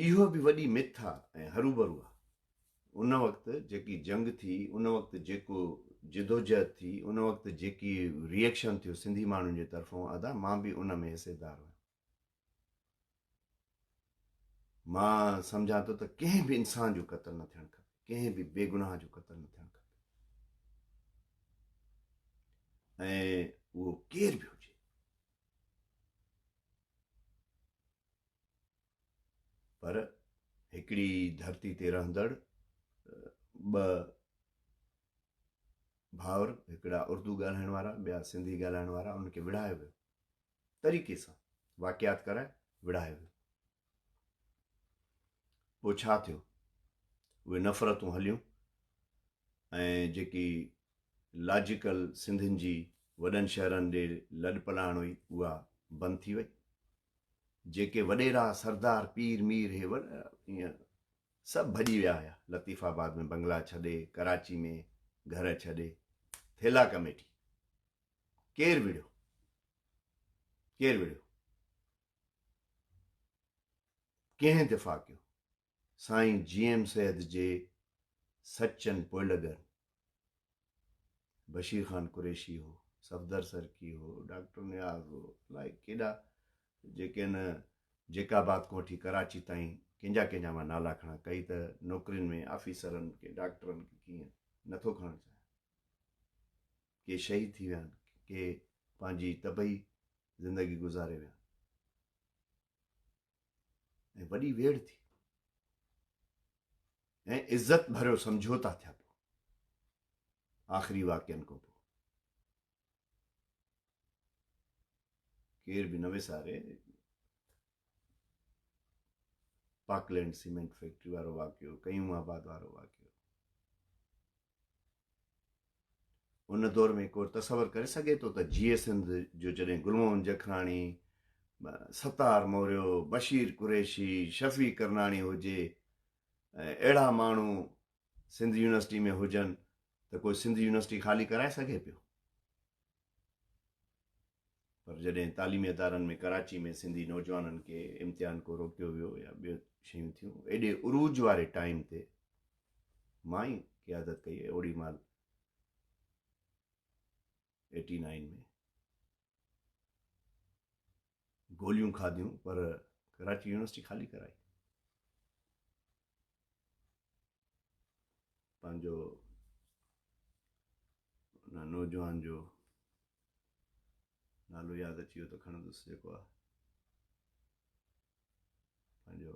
اهو به وڏي مٿ آ ۽ هروڀرو آ. ان وقت جيڪي جنگ ٿي، ان وقت جيڪو جدوجهد ٿي، ان وقت جيڪي ريئڪشن ٿيو سنڌي ماڻهن جي طرفون ادا مان به ان ۾ حصيدار هيم. مان سمجهان ٿو ته ڪنهن به انسان جو قتل نه ٿيڻ کپي، ڪنهن به بيگناهه جو قتل نه ٿيڻ کپي ۽ اهو ڪير به هجي. پر هڪڙي ڌرتي تي رهندڙ ٻه ڀائر، هڪڙا اردو ڳالهائڻ وارا، ٻيا سنڌي ڳالهائڻ وارا، انهن کي وڙهايو ويو. طريقي سان واقعات ڪرائي وڙهايو ويو. پوء ڇا ٿيو؟ اهي نفرتون هليون ۽ جيڪي لاجيڪل سنڌين جي وڏن شهرن ڏي لڏپلاڻ هئي، اها بند ٿي وئي. جيڪي وڏيرا، سردار، پير، مير هي ائين سڀ ڀڄي ويا هيا، لطيف آباد ۾ بنگلا ڇڏي، ڪراچي ۾ گهر ڇڏي، ٿيلها ڪميٽي. ڪير وڙهيو؟ ڪير وڙهيو؟ ڪنهن دفاع ڪيو؟ سائين جي ايم سيد جي سچن پوئلڳن بشير خان قريشي هو، صفدر سرڪي هو، ڊاڪٽر نياز هو، الائي ڪيڏا جيڪي ان جيڪب آباد کان وٺي ڪراچي تائين ڪنهن جا ڪنهن جا مان نالا کڻان، ڪئي ته نوڪرين ۾ آفيسرن ڪي ڊاڪٽرن ڪي ڪيئن نٿو کڻڻ چاهيان. ڪي شهيد ٿي ويا آهن، ڪي پنهنجي طبعي زندگي گذاري ويا آهن ۽ وڏي ويڙهه ٿي ۽ عزت ڀريو سمجهوتا ٿيا پوء آخري واقعن کان پوء ڪير به نه وساري پاڪلينڊ سيمينٽ فيڪٽري وارو واقعو، قيوم آباد وارو واقعو. ان دور ۾ ڪو تصور ڪري سگهي ٿو ته جيئي سنڌ جو جڏهن گل محمد جکراڻي، ستار موريو، بشير قريشي، شفيع ڪرناڻي هجي ۽ اهڙا ماڻهو سنڌ يونيورسٽي ۾ هجن ته ڪو سنڌ يونيورسٽي خالي ڪرائي سگهي پيو؟ پر جڏهن تعليمي ادارن ۾ ڪراچي ۾ سنڌي نوجوانن کي امتحان کان روڪيو ويو يا ٻيون شيون ٿيون، ايڏي عروج واري ٽائيم تي مان ئي قيادت ڪئي اوڏي مهل ايٽي نائن ۾ گوليون کاڌيون پر ڪراچي يونيورسٽي خالي ڪرائي. پنهنجو ان نوجوان جو نالو ياد اچي ويو ته کڻندس جيڪو آهي پنهنجو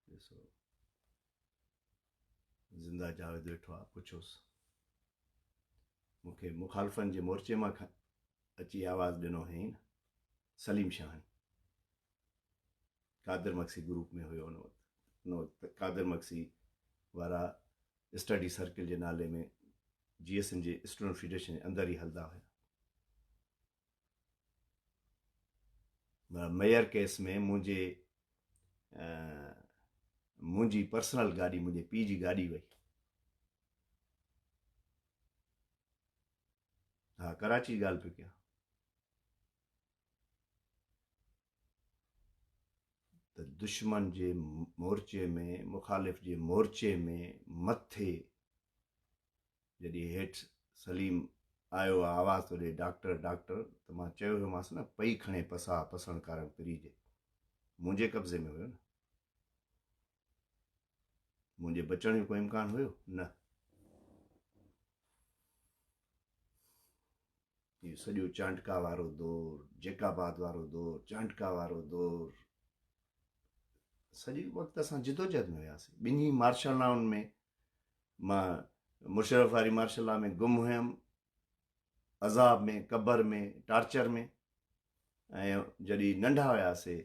ڏسو زنده جاويد ويٺو آهي پڇوس مونکي مخالفن جي مورچي مان اچي آواز ڏنو هئين سليم شاهاڻي قادر مگسي گروپ ۾ هيو ان وقت ان وقت قادر مگسي وارا اسٽڊي سرڪل جي نالي ۾ جي ايس اين جي اسٽوڊنٽ فيڊريشن جي اندر ئي هلدا هيا. ميئر ڪيس ۾ منهنجي منهنجي پرسنل گاڏي منهنجي پيء جي گاڏي وئي. ها ڪراچي جي ڳالهه پيو ڪيان. ته دشمن جي مورچي ۾ مخالف جي مورچي ۾ مٿي جڏهن هيٺ سليم آيو آ آواز ٿو ڏي ڊاڪٽر ڊاڪٽر ته مان چيو هيومانس نه پئي کڻي پساهه پسڻ ڪارڻ پريجي منهنجي قبضي ۾ هيو نه منهنجي بچڻ جو ڪو امڪان هيو نه. اهو سڄو چانڊڪا وارو دور، جيڪب آباد وارو دور، چانڊڪا وارو دور، سڄي وقت اسان جدوجهد ۾ هياسين. ٻنهي مارشل لائن ۾ مان مشرف واري مارشل لا ۾ گم هيم، عذاب ۾، قبر ۾، ٽارچر ۾، ۽ جڏهن ننڍا هياسي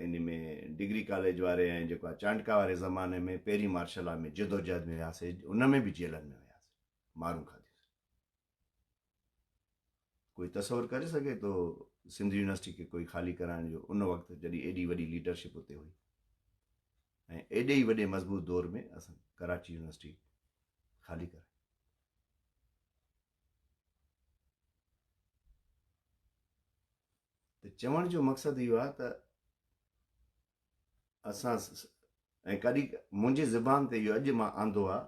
ان ۾ ڊگري ڪاليج واري ۽ جيڪو آهي چانڊڪا واري زماني ۾ پهرين مارشل لا ۾ جدوجهد ۾ هياسي، ان ۾ به جيلن ۾ هياسي، مارون کاڌيون. ڪوئي تصور ڪري سگهي ٿو سنڌ يونيورسٽي کي ڪوئي خالي ڪرائڻ جو ان وقت جڏهن ايڏي وڏي ليڊرشپ اتي هئي ۽ ايڏي ئي وڏي مضبوط دور ۾ اسان ڪراچي يونيورسٽي خالي ڪرائي. ته چوڻ جو مقصد اهو آهي ته اسان ۽ ڪڏهن منهنجي زبان تي اهو اڄ مان آندو آهي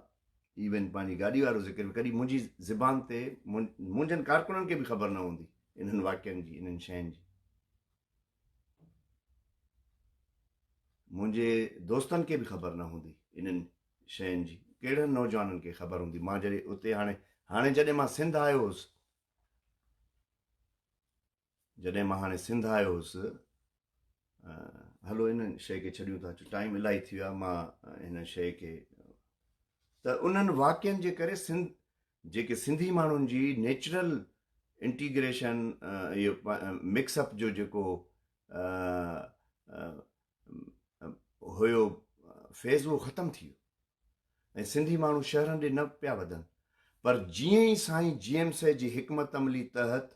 ايون پنهنجي گاڏي وارو ذڪر به ڪڏهن منهنجي زبان تي منهنجن ڪارڪنن کي به خبر نه هوندي انهن واقعن جي انهن شين جي منهنجي دوستن کي به خبر نه هوندي انهن شين جي ڪهڙن نوجوانن کي خبر هوندي مان جڏهن اتي هاڻي هاڻي جڏهن مان سنڌ آيو هوس جڏهن مان هاڻي سنڌ آيو هوس هلو ان شيء کي ڇڏيون ٿا ٽائيم الاهي ٿي ويو آهي مان هن شيء کي ته انهن واقعن جي ڪري سنڌ جيڪي سنڌي ماڻهن جي نيچرل انٽيگريشن اهو مڪس اپ جو جيڪو هيو فيز اهو ختم ٿي ويو ۽ سنڌي ماڻهو شهرن ڏي نه پيا وڌن پر جيئن ئي سائين جي ايم سيد جي حڪمت عملي تحت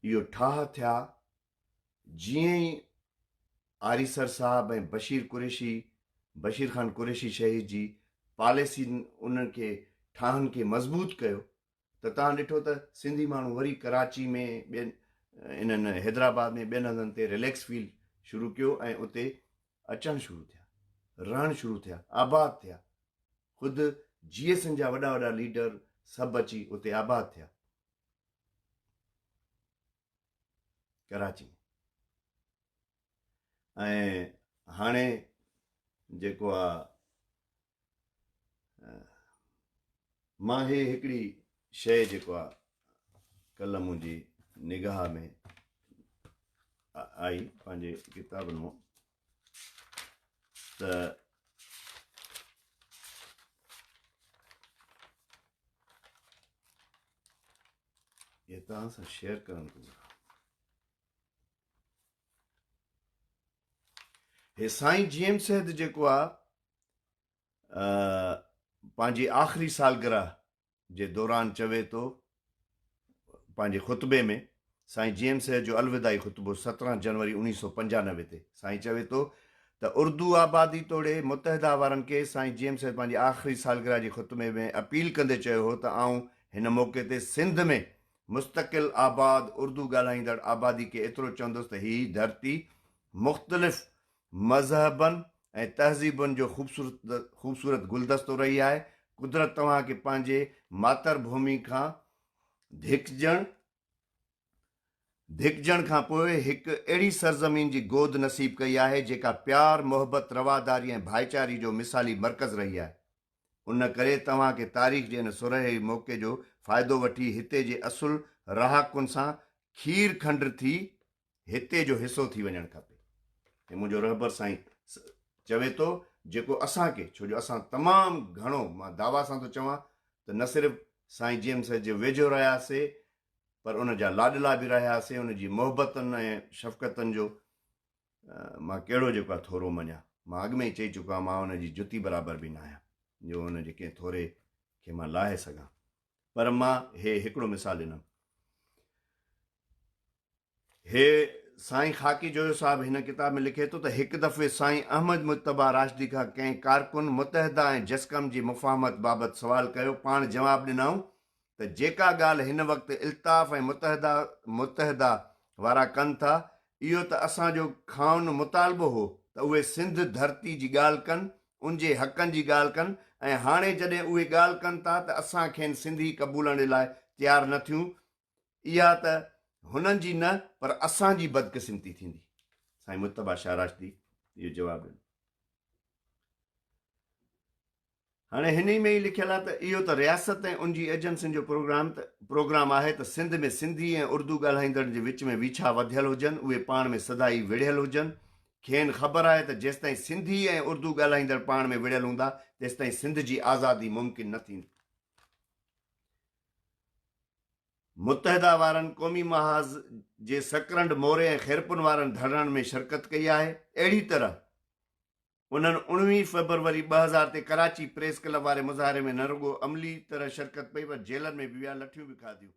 اهو ٺاهه ٿيا جيئن ئي آريسر صاحب ۽ بشير قريشي بشير خان قريشي شهيد جي پاليسين انهن کي ٺاهن کي مضبوط ڪيو ته توهان ڏٺو ته سنڌي ماڻهو وري ڪراچي ۾ ٻين انهن حيدرآباد ۾ ٻين هنڌن تي رليڪس فيل شروع ڪيو ۽ اتي اچڻ شروع ٿيا، رهڻ شروع ٿيا، آباد ٿيا. خود جي ايس اين جا وڏا وڏا ليڊر سڀ اچي اتي آباد ٿيا ڪراچي ۾. ۽ هاڻي جيڪو آ مان هي هڪڙي شيء جيڪو آ ڪلهه منهنجي نگاهه ۾ آئي پنهنجي ڪتابن مان ته هي توهان سان شيئر ڪرڻ ٿو گهران. هي سائين جي ايم سيد جيڪو آ پنهنجي آخري سالگرهه جي دوران چوي ٿو پنهنجي خطبي ۾ سائين جي ايم سيد جو الوداعي خطبو 17 جنوري 1995 تي سائين چوي ٿو ته اردو آبادي توڙي متحده وارن کي سائين جي ايم سيد پنهنجي آخري سالگرهه جي خطبي ۾ اپيل ڪندي چيو هو ته آئون هن موقعي تي سنڌ ۾ مستقل آباد اردو ڳالهائيندڙ آبادي کي ايترو چوندس ته هي ڌرتي مختلف مذهبن ۽ تهذيبن جو خوبصورت گلدستو رهي آهي. قدرت توهان کي پنهنجي ماتر ڀومي کان ڌڪجڻ کان پوء هڪ اهڙي سرزمين جي گود نصيب ڪئي آهي، جيڪا پيار، محبت، رواداري ۽ ڀائيچاري جو مثالي مرڪز رهي آهي. ان ڪري توهان کي تاريخ جي ان سرهي موقعي جو فائدو وٺي هتي جي اصل رهاڪن سان کير کنڊ ٿي هتي جو حصو ٿي وڃڻ کپي. هي منهنجو رهبر سائين چوي ٿو جيڪو اسان کي ڇو جو اسان تمام گهڻو مان دعويٰ سان ٿو چوان ته نه صرف سائين جي ايم سيد جي ويجهو رهياسي پر ان جا لاڏلا به رهياسي ان جي محبتن ۽ شفقتن جو مان ڪهڙو جيڪو آهي ٿورو مڃان مان اڳ ۾ ئي چئي چڪو آهيان مان ان جي جتي برابر به نه آهيان جو ان جي ڪنهن ٿوري کي مان لاهي سگهان پر مان هي هڪڙو مثال ڏنم هي سائين خاڪي جويو صاحب هن ڪتاب ۾ لکي ٿو ته هڪ دفعي سائين احمد مجتبيٰ راشدي کان ڪنهن ڪارڪن متحده ۽ جسقم جي مفاهمت بابت سوال ڪيو، پاڻ جواب ڏنائون ته جيڪا ڳالهه هن وقت الطاف ۽ متحده متحده وارا ڪن ٿا اهو ته اسان جو کانئن مطالبو هو ته اهي سنڌ ڌرتي جي ڳالهه ڪن، انجي حقن جي ڳالهه ڪن ۽ هاڻي جڏهن اهي ڳالهه ڪن ٿا ته اسان کين سنڌي قبولڻ لاء تيار نه ٿيون اها ته هنن جي نه پر اسان جي بدقسمتي ٿيندي. سائين مجتبيٰ شاهه راشدي اهو جواب ڏنو. هاڻي هن ئي ۾ ئي لکيل آهي ته اهو ته رياست ۽ ان جي ايجنسين جو پروگرام ته پروگرام آهي ته سنڌ ۾ سنڌي ۽ اردو ڳالهائيندڙن جي وچ ۾ ويڇا وڌيل هجن، اهي پاڻ ۾ سدائي وڙهيل هجن. کين خبر آهي ته جيستائين سنڌي ۽ اردو ڳالهائيندڙ پاڻ ۾ وڙهيل هوندا تيستائين سنڌ جي آزادي ممڪن نه ٿيندي. متحده وارن قومي محاذ جي سڪرنڊ، موري ۽ خيرپور وارن ڌرڻن ۾ شرڪت ڪئي آهي. اهڙي طرح انهن 19 فيبروري 2000 تي ڪراچي پريس ڪلب واري مظاهري ۾ نه رڳو عملي طرح شرڪت پئي پر جيلن ۾ به ويا لٺيون به کاڌيون.